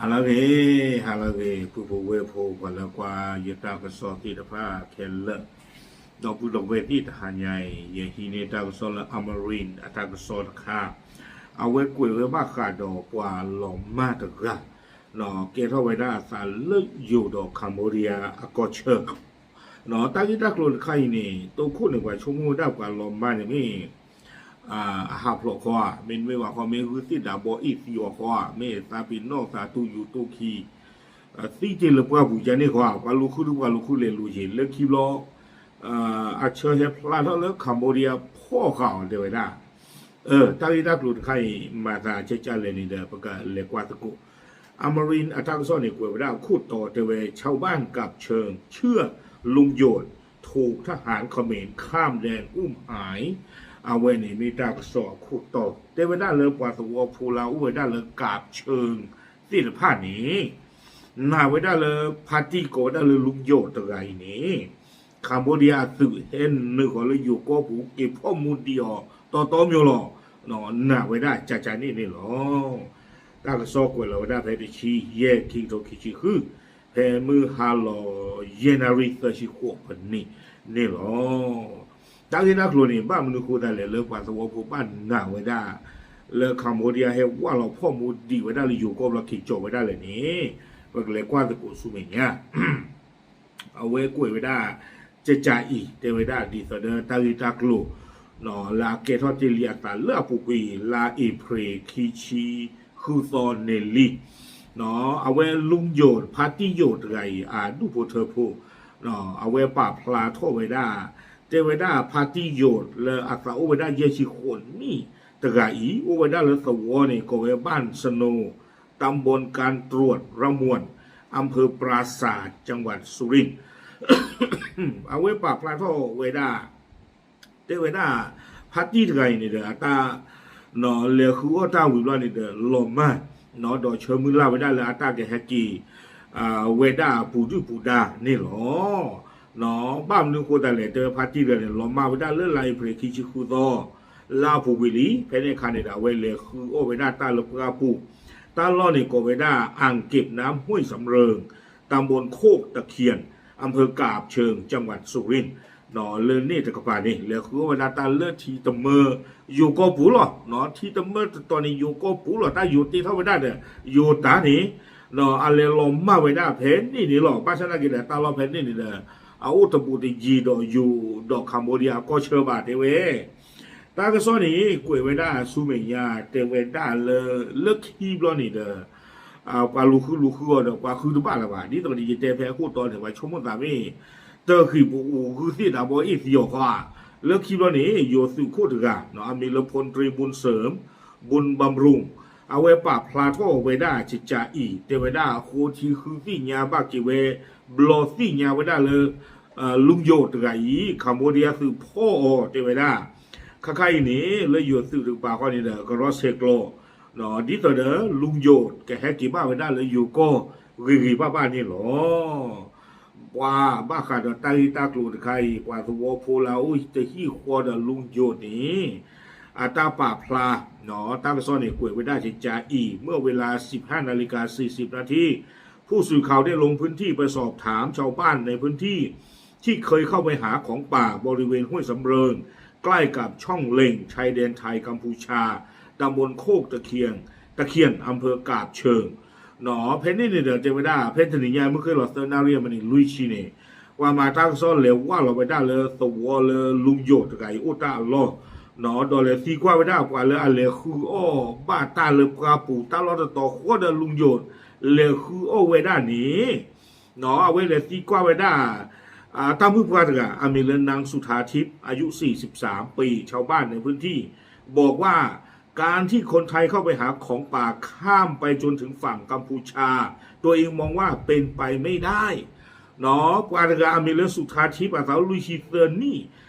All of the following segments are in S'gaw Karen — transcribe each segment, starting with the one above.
ဟါလၢအဂ့ၤ, ဟါလၢအဂ့ၤ ပုၢ်ဖိဝဲၢ်ဖိ ပှၤလၢကွၢ်ယတၢ်ကစီၣ်သ့ၣ်တဖၣ်ခဲလၢာ်, ဒီပုၢ်ဒီဝဲၢ်သ့ၣ်တဟါညါအံၤ ယဟံးန့ၢ်တၢ်ကစီၣ်လၢ Amarin အတၢ်ကစီၣ်တခါ, အဝဲကွဲးဝဲဘၣ်ဃးဒီးပှၤလီၤမၢ်တဂၤ ကဲထီၣ်ဝဲဒၣ်အသးလၢယိၤဒီး Cambodia အကီၢ်ဆၢ တၢ်ဂ့ၢ်တၢ်ကျိၤတခါအံၤန့ၣ် တိခိၣ်န့ၣ် ပှၤဆိကမိၣ်ဝဲဒၣ်ပှၤလီၤမၢ်န့ၣ်မ့ၢ် အဟးဖျိးခီဧါ, မ့တမ့ၢ်ဘၣ်ခီ မ့ၢ်ဂုၢ်သ့ၣ်ဒးဘီအ့ၣ်သံအီၤခီဧါ, မ့ၢ်သးပ့ၤနီၣ်သးတိၢ်ယူၤတိၢ်ခံ သံတ့ၢ်လၢပှၢ်ပူၤယါန့ၣ်ခီဧါ, ပှၤလူၤဃုဒုပှၤလူၤဃုလဲၤလူၤယံၤ လၢခံဘျီ အဆၢဟဲဖျါထီၣ်လၢ Cambodia ဖီၣ်ဃာ်အီၤတဲဝဲဒၣ် တၢ်ဂ့ၢ်တၢ်ကျိၤတခါအံၤ မၤသးကဲကၢ်လဲၣ်န့ၣ်ဒီး ပကလဲၤကွၢ်သကိး. Amarin အတၢ်ကစီၣ်န့ၣ် ကွဲးဝဲဒၣ်အခိၣ်တီတဲဝဲ ชาวบ้านกาบเชิงเชื่อ ลุงโยดถูกทหารเขมรข้ามแดนอุ้มหาย အဝဲန့ၣ်မ့ၢ်တၢ်ကစီၣ်အခိၣ်တီ တဲဝဲဒၣ်လၢပှၤသဝီဖိလၢအိၣ်ဝဲဒၣ်လၢ ကၢးဆၢၣ်သ့ၣ်တဖၣ်န့ၣ် နာ်ဝဲဒၣ်လၢ ဖါတံၢ်ကိးဝဲဒၣ်လၢ လုၢ်ယိာ် တဂၤအံၤန့ၣ် Cambodia အသုးဟဲနုာ်ဃီၤလၢယိၤကီၢ်ပူၤ က့ၤဖီၣ်မူဒံးအီၤတီတီမၠိလီၤ. နာ်ဝဲဒၣ်ကၠးကၠးန့ၣ်န့ၣ်လီၤ. တၢ်ကစီၣ်ကွဲးလီၤဝဲဒၣ်ဖဲတဆံယဲၢ် ခံကထိခံဆံဃု ဖဲမုၢ်ဟါလီၤ ယဲၢ်နၣ်ရံၣ်သၢဆံဃိးမံးနံးန့ၣ်လီၤ. တၢ်ဂ့ၢ်တၢ်ကျိၤန့ၣ် ဘၣ်မနုၤဃိသတးလဲၣ် လၢပှၤသဝီဖိဘၣ်နာ်ဝဲဒၣ် လၢ Cambodia ဟဲဝၢ်လီၤဖီၣ်မူဒံးဝဲဒၣ်လၢယိၤကီၢ်ဘျီ က့ၤကၠီၤဝဲဒၣ်လဲၣ်န့ၣ် ပကလဲၤကွၢ်သကိးဆူမဲာ်ညါ အဝဲကွဲးဝဲဒၣ် ကၠးကၠးအံၤ တဲဝဲဒၣ်ဒ်သိးဒီးတၢ်ဂ့ၢ်တၢ်ကျိၤ လၢအကဲထီၣ်တ့ၢ်လံအသးလၢအပူၤကွံာ် လါအ့ဖြ့ၣ်ခံဆံဃုသီန့ၣ်လံ. အဝဲလုၢ်ယိာ် ဖါတံၢ်ယိာ်တဂၤအံၤ အဒူၣ်ဖိထၢဖိ အဝဲပာ်ဖျါထီၣ်ဝဲဒၣ် တဲဝဲဒၣ်ဖါတံၢ်ယိာ်လၢအသးအိၣ်ဝဲဒၣ်ယဲၢ်ဆံဃိးနံၣ်တဂၤအံၤ အိၣ်ဝဲဒၣ်လၢသဝီန့ၣ် ကိးဝဲဘၣ်စနိ ตำบลการตรวจระมวล อำเภอปราสาท จังหวัดสุรินทร์ အဝဲပာ်ဖျါထီၣ်ဝဲဒၣ် တဲဝဲဒၣ် ဖါတံၢ်တဂၤအံၤန့ၣ်ဒီး အတၢ် လဲၤဃုအီၣ်တၢ်ဝံၤဘျီန့ၣ်ဒီး လီၤမၢ် ဒီးဆၢမုၢ်လၢ်ဝဲဒၣ်လၢအတၢ်ကဟဲက့ၤ ဝဲဒၣ်ပူၤဒုၣ်ပူၤဒါန့ၣ်လီၤ. ဘၣ်မနုၤဃိသတးလဲၣ် တဲဝဲဖါတံၢ်တဂၤန့ၣ် လီၤမၢ်ဝဲဒၣ်လၢလါအ့ဖြ့ၣ်ခံဆံဃုသီ လါအပူၤကွံာ်လံ. ဖဲန့ၣ်အခါန့ၣ်ဒီး အဝဲလဲၤဃုအီၣ်ဝဲဒၣ်တၢ်လၢပှၢ်ပူၤ တၢ်လီၢ်န့ၣ်ကိးဝဲဒၣ် อ่างเก็บน้ำห้วยสำเริง ตำบลโคกตะเคียน อำเภอกาบเชิง จังหวัดสุรินทร์ လၢန့ၣ်တကပၤန့ၣ် လဲၤဃုအီၣ်ဝဲဒၣ်တၢ်လၢထံတမၢ ယိၤကီၢ်ပူၤလီၤ. ထံတမၢတတီၤန့ၣ် ယိၤကီၢ်ပူၤလီၤ. တၢ်ယိၤတ့ထီၣ်ဝဲဒၣ်ဒီး ယိၤတၢ်န့ၣ် အလဲၤလီၤမၢ်ဝဲဒၣ်ဖဲန့ၣ်န့ၣ်လီၤ. ဘၣ်ဆၣ်သနာ်က့ဒီး တၢ်လီၢ်ဖဲန့ၣ်န့ၣ်ဒီး အအိၣ်တဘူးတယံၤဒီးယိၤဒီး Cambodia အကီၢ်ဆၢဘၣ်တဲဝဲ တၢ်ကစီၣ်န့ၣ် ကွဲးဝဲဒၣ်ဆူမဲာ်ညါ တဲဝဲဒၣ်လၢ လၢခံဘျီန့ၣ်ဒီး ပှၤလူၤဃုလူၤဃုအီၤဒီး ပှၤဃုတဘၣ်လၢၤဘၣ်. ဒ်သိးဒီးယတဲဖဲအခိၣ်တီန့ၣ် ပှၤဆိကမိၣ်သးမ့ၢ် တၢ်ဃံၢ်ပူၤအူၤဂုၢ်သ့ၣ်တၢ်ဘီအ့ၣ်သံအီၤဃီဧါ. လၢခံဘျီန့ၣ် ယိၤသုးခိၣ်တဂၤ အမံၤလၢ พลตรีบุญเสริม บุญบำรุง အဝဲပာ်ဖျါထီၣ်ဝဲဒၣ်ကၠးကၠးအံၤ တဲဝဲဒၣ်အဃိထံဃုသ့ၣ်ညါဘၣ်က့ၤဝဲ ဘျီသ့ၣ်ညါဝဲဒၣ်လၢ လုၢ်ယိာ်တဂၤအံၤ Cambodia သုးဖီၣ်အီၤတဲဝဲဒၣ် ခါခါအံၤန့ၣ် လၢယိၤသုးတကပၤဃီန့ၣ်ဒီး ကရီဆဲးကျိး ဒ်သိးဒီး လုၢ်ယိာ် ကဟဲက့ၤဘၣ်ဝဲဒၣ်လၢယိၤကီၢ်ဂ့ၤဂ့ၤဘၣ်ဘၣ်န့ၣ်လီၤ. ပှၤဘၣ်ဃးဒီးတၢ်ဂ့ၢ်တၢ်ကျိၤတခါအံၤ ပှၤသဝီဖိလၢအအိၣ်တဟံၣ်ဃီဒီးလုၢ်ယိာ်န့ၣ် အတၢ်ပာ်ဖျါ တၢ်ကစီၣ်န့ၣ် ကွဲးဝဲဒၣ်ကၠးကၠးအံၤ เมื่อเวลา สิบห้านาฬิกาสี่สิบนาที ผู้สื่อข่าวได้ลงพื้นที่ไปสอบถามชาวบ้านในพื้นที่ ที่เคยเข้าไปหาของป่าบริเวณห้วยสำเริง ใกล้กับช่องเล็งชายแดนไทยกัมพูชา ตำบลโคกตะเคียง ตะเคียน อำเภอกาบเชิง ဖဲန့ၣ်န့ၣ်ဒီးတဲဝဲဒၣ် ဖဲတနံၤညါ မုၢ်ဃ့ၢ်လီၤသၢနၣ်ရံၣ်အမံးနံးလွံၢ်ဆံန့ၣ် ပှၤမၤတၢ်ကစီၣ်လဲၤဝၢ်လီၤဝဲဒၣ်လၢသဝီလၢလုၢ်ယိာ်တဂၤအံၤအိၣ်တၢ်အလီၢ် ဒီးလဲၤသံကွၢ်ဝဲဒၣ်ပှၤလၢအလဲၤဃုအီၣ်ဘၣ်တၢ်လၢပှၢ်ပူၤ တၢ်လီၢ်တတီၤဃီဒီးလုၢ်ယိာ် လဲၤဃုအီၣ်ဝဲဒၣ်န့ၣ် အဝဲလဲၤသံကွၢ်ဝဲဒၣ် တၢ်မုၣ်ပှၢ်တဂၤ အမံၤလၢ นางสุธาทิพย์ อายุสี่สิบสามปี ชาวบ้านในพื้นที่ บอกว่า การที่คนไทยเข้าไปหาของป่าข้ามไปจนถึงฝั่งกัมพูชา ตัวเองมองว่าเป็นไปไม่ได้ ပှၤတဂၤအမံၤလၢ สุธาทิพย์ အသးအိၣ်လွံၢ်ဆံသၢနံၣ်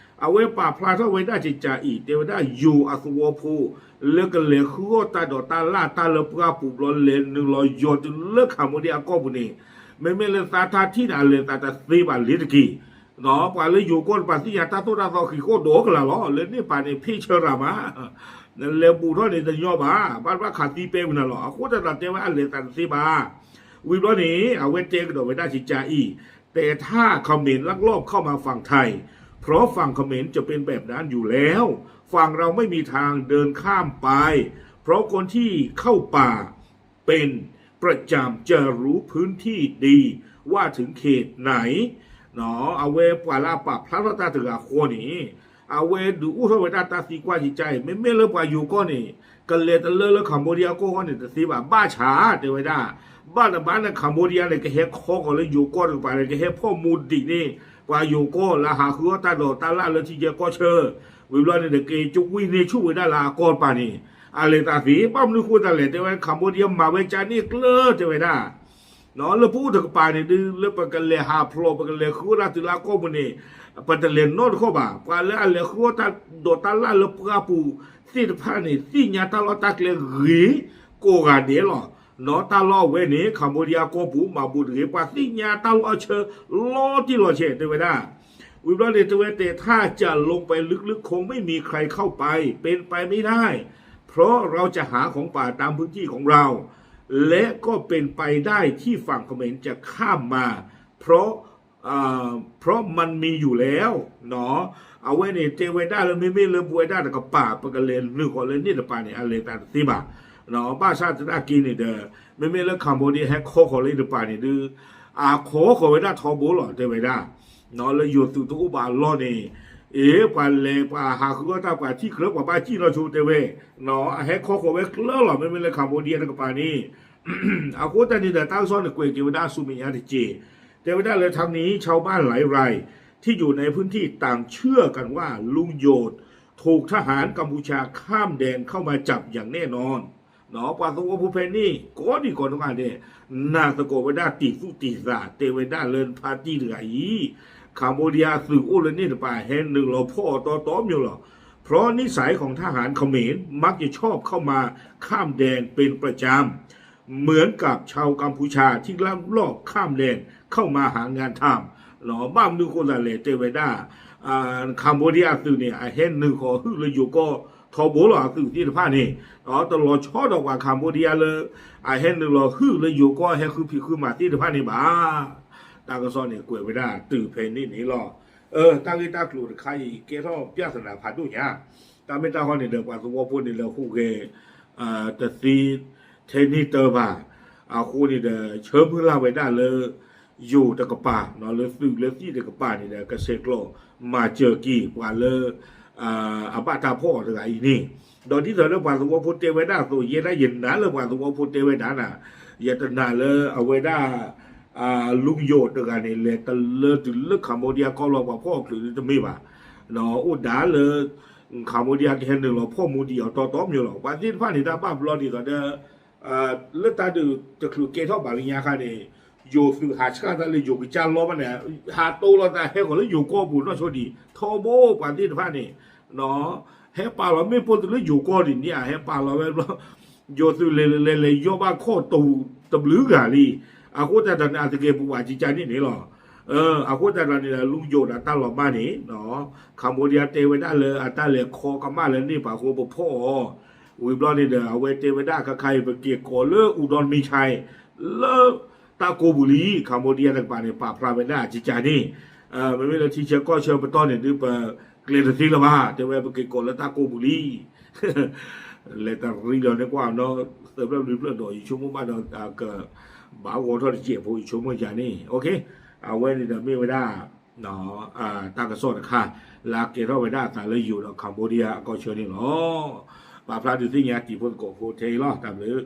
အဝဲပာ်ဖျါထီၣ်ဝဲဒၣ်ကၠးကၠးအံၤ တဲဝဲဒၣ်ယိၤအသဝီဖိ လၢကလဲၤဃုအီၣ်တၢ်ဒိးတၢ်လၢ်တၢ်လၢပှၢ်ပူၤဘျီ လဲၤနုာ်လီၤယီၤတုၤလၢ Cambodia အကီၢ်ပူၤန့ၣ် မ့မ့ၢ်လၢသးထါထံၣ်န့ၣ် အလဲၤသးတသ့ဘၣ်လ့ၤတက့ၢ်. ပှၤလၢယိၤကီၢ်တပၤသ့ၣ်ညါတၢ်သိၣ်တၢ်သီဃံးဃိၣ်ဒီးကလၤလီၤ. လၢန့ၣ်ပၤန့ၣ် ဖ့ၣ်ဆၢရၤမး လဲၤဘူးထီၣ်န့ၣ်တညီဘၣ် ဘၣ်တဘၣ်ခးသံပဲဝံၤနၤလီၤ. အဃိသတးဒီးတဲဝဲအလဲၤသးတသ့ဘၣ် ဝံၤဘျီန့ၣ် အဝဲတဲကဒီးဝဲဒၣ်ကကါအံၤ, แต่ถ้าเขมรลักลอบเข้ามาฝั่งไทย เพราะฝั่งเขมรจะเป็นแบบนั้นอยู่แล้ว ฝั่งเราไม่มีทางเดินข้ามไป เพราะคนที่เข้าป่าเป็นประจำจะรู้พื้นที่ดีว่าถึงเขตไหน အဝဲပှၤလၢအပာ်ဖျါထီၣ်တၢ်တဂၤဃီန့ၣ် အဝဲဒုးအိၣ်ထီၣ်ဝဲဒၣ်တၢ်သံကွၢ်ကကါအံၤ, မ့မ့ၢ်လၢပှၤယိၤကီၢ်န့ၣ် ကလဲၤတလၢလၢ Cambodia ကီၢ်ဃီန့ၣ် တသ့ဘၣ်, ဘၣ်ဆၣ်တဲဝဲဒၣ်, ဘၣ်တဘၣ်န့ၣ် Cambodia န့ၣ် ကဟဲခီဃီၤလၢယိၤကီၢ်တကပၤန့ၣ် ကဟဲဖီၣ်မူဒံးန့ၢ် ပှၤယိၤကီၢ်လၢဟးဃုအီၣ်တၢ်ဒိးတၢ်လၣ်လၢထံဆၢကီၢ်ဆၢ, ဝံၤဘျီန့ၣ် ကက့ၤကွံာ်န့ၢ်ဆူၣ်ဝဲဒၣ်လၢအကီၢ်တကပၤန့ၣ် အလဲၤသးသ့, ဘၣ်မနုၤဃိသတးလဲၣ် တဲဝဲ Cambodia မၤဝဲကန့ၣ်ကျၢၤ တဲဝဲဒၣ် လၢပအိၣ်တကပၤန့ၣ်ဒုး လၢပကလဲၤဟးဖျိး ပကလဲၤဃုအီၣ်တၢ်တုၤလၢအကီၢ်ပူၤန့ၣ် ပတလဲၤနီတခီၣ်ဘၣ်. ပှၤလၢအလဲၤဃုအီၣ်တၢ်ဒိးတၢ်လၣ်လၢပှၢ်ပူၤသ့ၣ်တဖၣ်န့ၣ် သ့ၣ်ညါတၢ်လီၢ်တၢ်ကျဲဂ့ၤကိးဂၤဒဲးလီၤ. နီၢ်တၢ်လီၢ်အဝဲန့ၣ် Cambodia ကီၢ်ပူၤ မၤဘူးတဂ့ၤ, ပှၤသ့ၣ်ညါတၢ်လီၢ်အဆၢလီၤတံၢ်လီၤဆဲး တဲဝဲဒၣ် ဝံၤဘျီန့ၣ် တဲဝဲ แต่ถ้าจะลงไปลึกๆ คงไม่มีใครเข้าไป เป็นไปไม่ได้ เพราะเราจะหาของป่าตามพื้นที่ของเรา และก็เป็นไปได้ที่ฝั่งเขมรจะข้ามมา เพราะ อ่า เพราะมันมีอยู่แล้ว နီၢ် အဝဲန့ၣ်တဲဝဲဒၣ်လၢ မ့မ့ၢ်လၢပဝဲဒၣ်တကပၤ ပကလဲၤနုာ်ဃီၤလၢန့ၣ်တပၤန့ၣ် အလဲၤသးတသ့ဘၣ်. ဘၣ်ဆၣ်သနာ်က့န့ၣ်ဒီး မ့မ့ၢ်လၢ Cambodia ဟဲခီဃီၤလၢန့ၣ်တပၤန့ၣ်ဒုး အခီဃီၤဝဲဒၣ်ထီဘိလီၤ တဲဝဲဒၣ် လၢယိၤသုးတအိၣ်ဘၣ်အလီၢ်န့ၣ် အ့ ပှၤလဲၤပှၤဟးဃုအီၣ်တၢ် ပှၤထံၣ်ကြၢး ပှၤဘၣ်စံၣ်နီၢ်ဆိ တဲဝဲ အဟဲခီဃီၤဝဲကျၢၤလီၤ မ့မ့ၢ်လၢ Cambodia တကပၤန့ၣ် အဃိသတးန့ၣ်ဒီး တၢ်ကစီၣ်န့ၣ်ကွဲးက့ၤဝဲဒၣ်ဆူမဲာ်ညါတက့ၢ်, တဲဝဲဒၣ်လၢ ทั้งนี้ชาวบ้านหลายรายที่อยู่ในพื้นที่ต่างเชื่อกันว่าลุงโยดถูกทหารกัมพูชาข้ามแดนเข้ามาจับอย่างแน่นอน ပှၤသဝီဖိဖဲန့ၣ် ကိးဒံးကိးနီၢ်ဂၤဒဲး နာ်သကိးဝဲဒၣ်တံၢ်သူၣ်တံၢ်သး တဲဝဲဒၣ်လၢဖါတံၢ်တဂၤအံၤ Cambodia သုးအိၣ်လၢန့ၣ်တပၤ ဟဲနုာ်လီၤဖီၣ်အီၤတီတီမျိၤလီၤ. เพราะนิสัยของทหารเขมรมักจะชอบเข้ามาข้ามแดนเป็นประจำ เหมือนกับชาวกัมพูชาที่ลักลอบข้ามแดนเข้ามาหางานทำ ဘၣ်မနုၤဃိသးလဲၣ် တဲဝဲဒၣ် Cambodia အသုးန့ၣ် အဟဲနုာ်ဃီၤဟုၣ်လၢယိၤကီၢ်ထီဘိလီၤ အသုးသ့ၣ်တဖၣ်န့ၣ် တလီၤဆီဒီးပှၤ Cambodia လၢ အဟဲနုာ်လီၤဟုၣ်လၢယိၤကီၢ်ဟဲဃုဖံးဃုမၤသ့ၣ်တဖၣ်န့ၣ်ဘၣ်. တၢ်ကစီၣ်န့ၣ်ကွဲးဝဲဒၣ်တုၤဖဲန့ၣ်န့ၣ်လီၤ. တၢ်ဂ့ၢ်တၢ်ကျိၤတခါအံၤ ကဲထီၣ်ပြဿနာဖးဒိၣ်ညါ, တၢ်မ့ၢ်တၢ်တီန့ၣ်ဒီး ပှၤသဝီဖိန့ၣ်လၢဟူးဂဲၤ တသ့ထဲန့ၣ်တၢ်ဘၣ်. အဃိန့ၣ်ဒီး ဆၢမုၢ်လၢ်ဝဲဒၣ်လၢ ယိၤတကပၤ လၢသုးလၢသံၣ်တကပၤန့ၣ်ဒီး ကဆဲးကျိးမၤစၢၤက့ၤပှၤလၢ အဘၣ်တၢ်ဖီၣ်အီၤတဂၤအံၤန့ၣ်, ဒီးဒ်သိးလၢပှၤသဝီဖိတဲဝဲဒၣ်အသိး ယဲဒၣ်ယနာ်လၢပှၤသဝီဖိတဲဝဲဒၣ်နၤ, ယတနာ်လၢအဝဲဒၣ် လူယိၤတဂၤန့ၣ် လဲၤတလၢတုၤလၢ Cambodia ကီၢ်လီၤ ပှၤဖီၣ်အီၤချုးတမ့ၢ်ဘၣ်. အိၣ်ဒၣ်လၢ Cambodia ကဟဲနုာ်လီၤဖီၣ်မူဒံးအီၤတီတီမျိၤလီၤ. ပှၤသ့ၣ်တဖၣ်န့ၣ် တၢ်ဘၣ်ဘျီဒ်သိးဒီး လၢတၢ်ဒုးတချုးကဲထီၣ်ဘၣ်လၢညါခါန့ၣ် ယိၤသုးဟးဆှၣ်တၢ်လၢယိၤကစၢ်လီၢ်ဘၣ်န့ၣ် ဟးတိလီၤသးဟဲဃီၤလၢယိၤကီၢ်ပူၤနီၢ်ဆိဒံး ထီဘိပှၤသ့ၣ်တဖၣ်န့ၣ် ဟဲပာ်လီၤမ့ၣ်ပိၢ်တုၤလၢယိၤကီၢ်ဒံးန့ၣ် အဟဲပာ်လီၤဝဲဘျီ ယိၤသုးလဲၤလဲၤလဲၤလဲၤယီၣ်ဘၣ်ခီၣ်တဘျုးဂၤလံ. အဃိသတးဒီးန့ၣ် အသကဲးပူၤဝဲကကန့ၣ်န့ၣ်လီၤ. အဃိသတးဒီးန့ၣ် လူယိၤဒီးတၢ်လီၤမၢ်န့ၣ် Cambodia တဲဝဲဒၣ်လၢအတၢ်လဲၤခီကမၣ်လၢန့ၢ်ပာ်ဃိပဖီၣ်အီၤ, ဝံၤဘျီန့ၣ်ဒီး အဝဲတဲဝဲဒၣ်ခါခါအံၤ ပက့ၤကိးလၢ အူဒီမံၤဆဲး လၢတၢ်ကိးပူၤလံ. Cambodia တကပၤန့ၣ် ပာ်ဖျါဝဲဒၣ်ကကန့ၣ် မ့မ့ၢ်လၢထံဆၢကီၢ်ဆၢပတီၢ်န့ၣ်ဒုး ပကျဲၤတသ့လၢၤဘၣ် တဲဝဲ ပက့ၤကိးလၢတၢ်ကိးပူၤလံ. လဲၤတရံးလီၤန့ၣ်ကွၢ်နီၤ သၢဖျၢၣ်လွံၢ်ဖျၢၣ်ဒီး ယဆိကမိၣ်ဘၣ်ဒီး ကဘၣ်ဂီၤထီၣ်တစဲးဖိ ယဆိကမိၣ်ယၤန့ၣ် အဝဲန့ၣ်ဒီးမ့ၢ်ဝဲဒၣ် တၢ်ကစီၣ်တခါ လၢအကဲထီၣ်ဝဲဒၣ်အသးလၢယိၤဒီး Cambodia အကီၢ်ဆၢန့ၣ်လီၤ. ပာ်ဖျါဒုးသ့ၣ်ညါတံၤဖိသကိးဖိထဲအံၤလီၤ. တၢ်ဘျုး